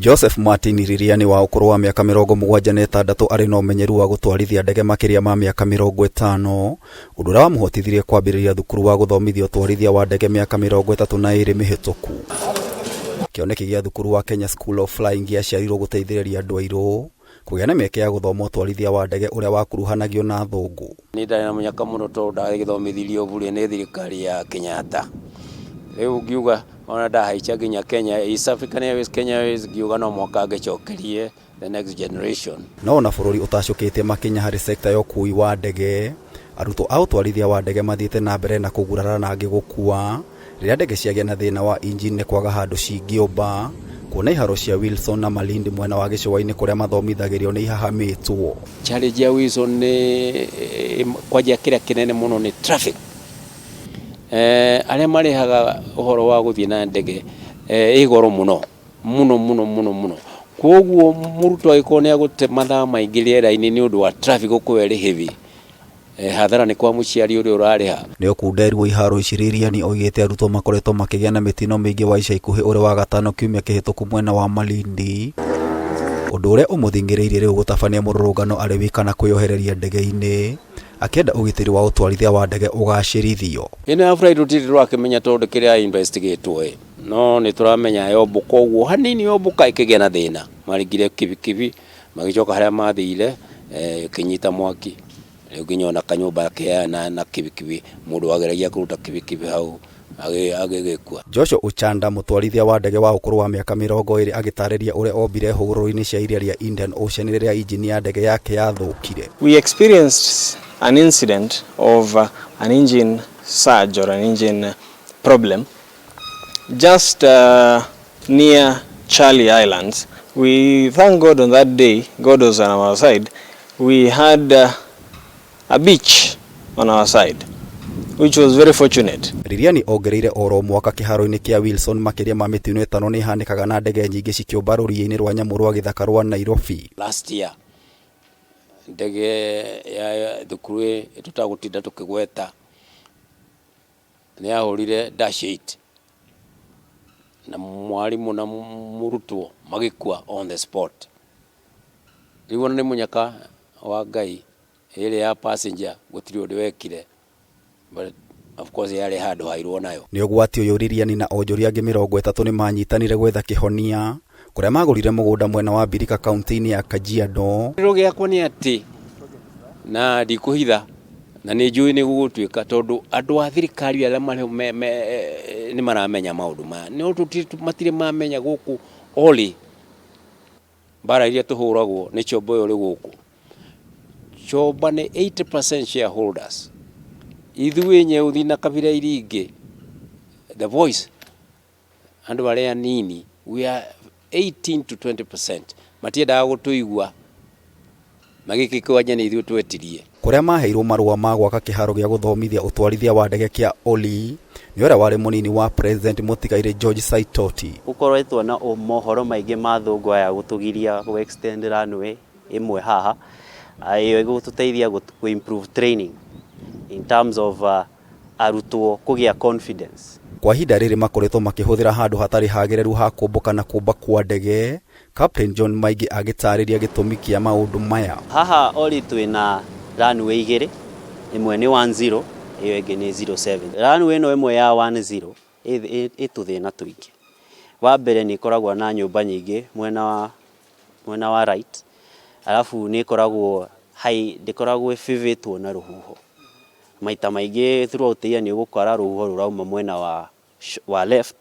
Joseph Martin Ririani wa ũkũrũ wa mĩaka 76 arĩ na ũmenyeru wa gũtwarithia ndege makĩria ma mĩaka 50, ũndũ ũrĩa wamũhotithirie kwambĩrĩria thukuru wa gũthomithia ũtwarithia wa ndege mĩaka 32 mĩhĩtũku. Kĩoneki gĩa thukuru wa Kenya School of Flying gĩaciarirwo gũteithĩrĩria andũ airũ kũgĩa na mĩeke ya gũthoma ũtwarithia wa ndege ũrĩa wakuruhanagio na athũngũ. Nĩ ndarĩ na mũnyaka mũno tondũ ndagĩthomithirio bure nĩ thirikari ya Kenyatta. Rĩu ngiuga ona ndahaica nginya Kenya, East African Airways, Kenya Airways, ngiuga no mũhaka ngĩcokerie the next generation. No ona bũrũri ũtacũkĩtie makinya harĩ sekta ya ũkui wa ndege, arutwo a ũtwarithia wa ndege mathiĩte na mbere na kũgurara na angĩ gũkua rĩrĩa ndege ciagĩa na thĩna wa injini nĩ kwaga handũ cingĩũmba, kuona iharo cia Wilson na Malindi mwena wa gĩcũa-inĩ kũrĩa mathomithagĩrio nĩ ihahamĩtwo. Challenge ya Wilson nĩ kwanja kĩrĩa kĩnene mũno nĩ traffic. Arĩa marĩhaga ũhoro wa gũthiĩ na ndege ĩ goro mũno mũno mũno mũno mũno, koguo mũrutwo angĩkorwo nĩ agũte mathaa maingĩ rĩera-inĩ nĩ ũndũ wa traffic gũkorwo ĩrĩ heavy, hathara nĩ kwa mũciari ũrĩa ũrarĩha. Nĩ ũkunderu wa iharo ici Ririani oigĩte arutwo makoretwo makĩgĩa na mĩtino mĩingĩ wa ica ikuhĩ ũrĩ wa gatano kiumia kĩhĩtũku mwena wa Malindi, ũndũ ũrĩa ũmũthing'ĩrĩirie rĩu gũtabania mũrũrũngano arĩ wika na kwĩyohereria ndege-inĩ akĩenda ũgitĩri wa ũtwarithia wa ndege ũgacĩrithio. Ĩno ya flight tũtirĩ tũrakĩmenya tondũ kĩrĩa investigatwo ĩ, no nĩ tũramenya yombũka ũguo hanini yombũka ĩkĩgĩa na thĩna, maringire kibikibi magĩcoka harĩa mathire ĩkĩnyita mwaki, rĩu nginya ona kanyũmba na kibikibi mũndũ wageragia kũruta kibikibi hau agĩgĩkua. Joshua Ochanda mũtwarithia wa ndege wa ũkũrũ wa mĩaka 20 agĩtarĩria ũrĩa ombire hũgũrũrũ-inĩ cia iria rĩa Indian Ocean rĩrĩa injini ya ndege yake yathũkire. We experienced an incident of an engine surge or an engine problem just near Charlie Islands. We thank God on that day, God was on our side. We had a beach on our side, which was very fortunate. Ririani ongereire oro mwaka kĩharo-inĩ kĩa Wilson makĩria ma mĩtino 5 nĩ ĩhanĩkaga na ndege nyingĩ cikĩũmba rũriĩ-inĩ rwa nyamũ rwa gĩthaka rwa Nairobi. Last year ndege ya thukuru tũtagũtinda tũkĩgweta nĩ yahũrire dash 8 na mwarimũ na mũrutwo magĩkua on the spot. Rĩu ona nĩ mũnyaka wa Ngai ĩrĩa ya passenger gũtirĩ ũndũ wekire, but of course yarĩ handũ hairwo nayo. Nĩ ũgwati ũyũ Ririani na onjoria angĩ 30 nĩ manyitanire gwetha kĩhonia kũrĩa magũrire mũgũnda mwena wa Mbirika kaunti-inĩ ya Kajiado. Kĩrĩro gĩakwa nĩ atĩ na ndikũhitha na nĩ njũĩ nĩ gũgũtuĩka tondũ andũ a thirikari arĩa marĩ nĩ maramenya maũndũ maya, no matirĩ mamenya gũkũ Olĩ mbara iria tũhũragwo nĩ Chomba ũyũ ũrĩ gũkũ. Chomba nĩ 80% shareholders. Ithuĩ nyeuthi na kabira iria ingĩ, the voice, andũ arĩa anini, we are 18 to 20%. Matiendaga gũtũigua magĩkĩ kwanja nĩ ithuĩ twetirie. Kũrĩa maheirwo marũa ma gwaka kĩharo gĩa gũthomithia ũtwarithia wa ndege kĩa Olĩ nĩ ũrĩa warĩ mũnini wa president mũtigairĩ George Saitoti. Gũkoretwo na mohoro maingĩ ma athũngũ aya gũtũgiria gũ extend runway ĩmwe haha, ĩyo ĩgũtũteithia kũ improve training in terms of arutwo kũgĩa confidence. Kwa ihinda rĩrĩ makoretwo makĩhũthĩra handũ hatarĩ hagĩrĩru ha kũmbũka na kũmba kwa ndege. Captain John Maingĩ agĩtarĩria gĩtũmi kĩa maũndũ maya. Haha Olĩ twĩna runway igĩrĩ, ĩmwe nĩ 10 ĩyo ĩngĩ nĩ 07. Runway ĩno ĩmwe ya 10 ĩ tũthĩna tũingĩ. Wa mbere nĩ ĩkoragwo na nyũmba nyingĩ mwena wa right, alafu nĩ ĩkoragwo high, ndĩkoragwo ĩbĩbĩtwo na rũhuho. Maita maingĩ throughout the year nĩ ũgũkora rũhuho rũrauma mwena wa left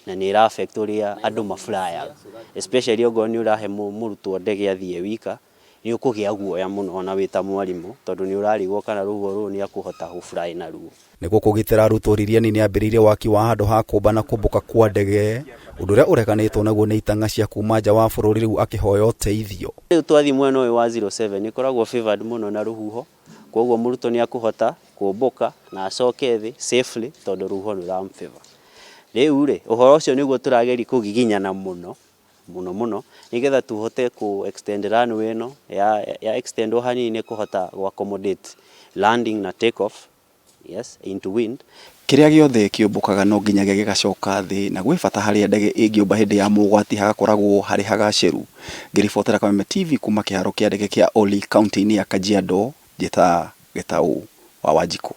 na nĩ ĩra affect ũrĩa andũ maflyaga, especially okorwo nĩ ũrahe mũrutwo ndege athiĩ wika, nĩ ũkũgĩa guoya mũno ona wĩ ta mwarimũ tondũ nĩ ũrarigwo kana rũhuho rũrũ nĩ akũhota gũ-fly naruo. Nĩguo kũgitĩra arutwo, Ririani nĩ ambĩrĩirie waki wa handũ ha kũmba na kũmbũka kwa ndege, ũndũ ũrĩa ũreganĩtwo naguo nĩ itang'a cia kuma nja wa bũrũri rĩu akĩhoya ũteithio. Rĩu twathiĩ mwena ũyũ wa 07 nĩ ĩkoragwo favored mũno na rũhuho, koguo mũrutwo nĩ akũhota kũmbũka na acoke thĩ safely tondũ rũhuho nĩ rũramũ-favor. Rĩu rĩ, ũhoro ũcio nĩguo tũrageria kũgiginyana mũno mũno mũno nĩgetha tũhote kũ extend runway ĩno ya extendwo hanini nĩ kũhota gũ accommodate landing na take off. Yes, into wind. Kĩrĩa gĩothe kĩũmbũkaga no nginyagia gĩgacoka thĩ, na gwĩ bata harĩa ndege ĩngĩũmba hĩndĩ ya mogwati hagakoragwo harĩ hagacĩru. Ngĩribotera Kameme TV kuma kĩharo kĩa ndege kĩa Olly kaunti-inĩ ya Kajiado, njĩtaga Gĩtaũ wa Wanjikũ.